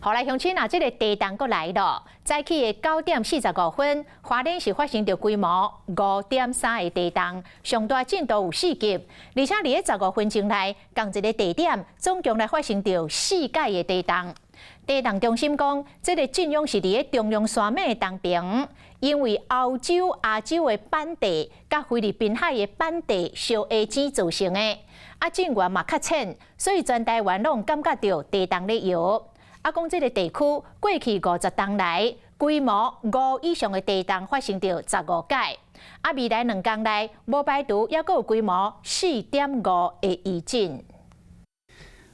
好來，鄉親啊，這个地動閣來囉。早起的9點45分，花蓮是發生著規模5.3的地動，上大震度有4級，而且佇咧15分鐘內，仝一个地點總共來發生著四擺的地動。地動中心講，這个震央是佇咧中央山脈的東邊，因為歐洲、亞洲的板塊佮菲律賓海的板塊相下擠造成的。啊，震源嘛較淺，所以全台灣攏感覺著地動咧搖。啊，講這个地區過去50冬來，規模五以上的地動發生著15擺。啊，未來2工內，無排除猶閣有規模4.5的餘震。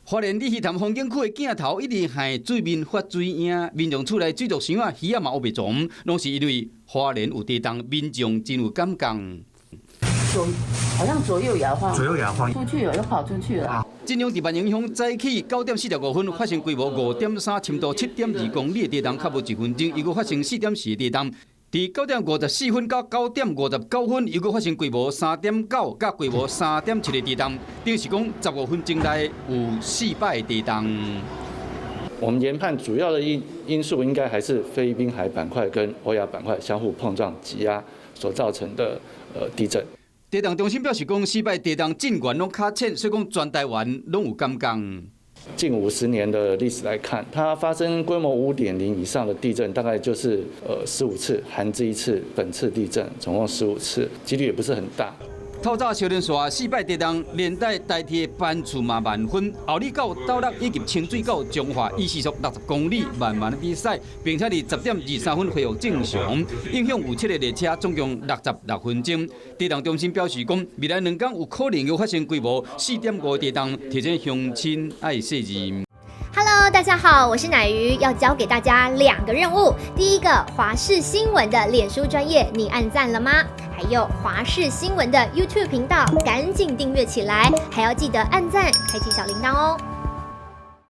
花蓮鯉魚潭風景區的鏡頭一直喺水面發水影，民眾厝內水族箱仔魚仔嘛烏白傱，攏是因為花蓮有地動，民眾真有感覺。左好像左右搖晃，左右搖晃，出去了又跑出去了。震央佇萬榮鄉早起9點45分發生規模5.3、深度7.2公里的地動，較無一分鐘又閣發生4.4的地動。佇9點54分到9點59分，又閣發生規模3.9佮規模3.7的地動，等於是講15分鐘內有四擺地動。我們研判主要的因素應該還是菲律賓海板塊跟歐亞板塊相互碰撞擠壓所造成的地震。地動中心表示講，四擺地動震源攏較淺，所以講全台灣攏有感覺。近50年的歷史來看，它發生規模5.0以上的地震，大概就是15次，含這一次本次地震，總共十五次，幾率也不是很大。透早小連續四擺地動，連帶台鐵班次嘛慢分，后里到斗六以及清水到彰化以時速60公里慢慢的比賽，並且佇10點23分恢復正常，影響有七个列車，總共66分鐘。地動中心表示講，未來兩工有可能有發生規模4.5地動，提醒鄉親愛細心。 Hello，大家好，我是乃瑜，要交給大家兩個任務。第一個，華視新聞的臉書專頁，你按讚了嗎？還有華視新聞的 YouTube 頻道，趕緊訂閱起來，還要記得按讚，開啟小鈴鐺哦。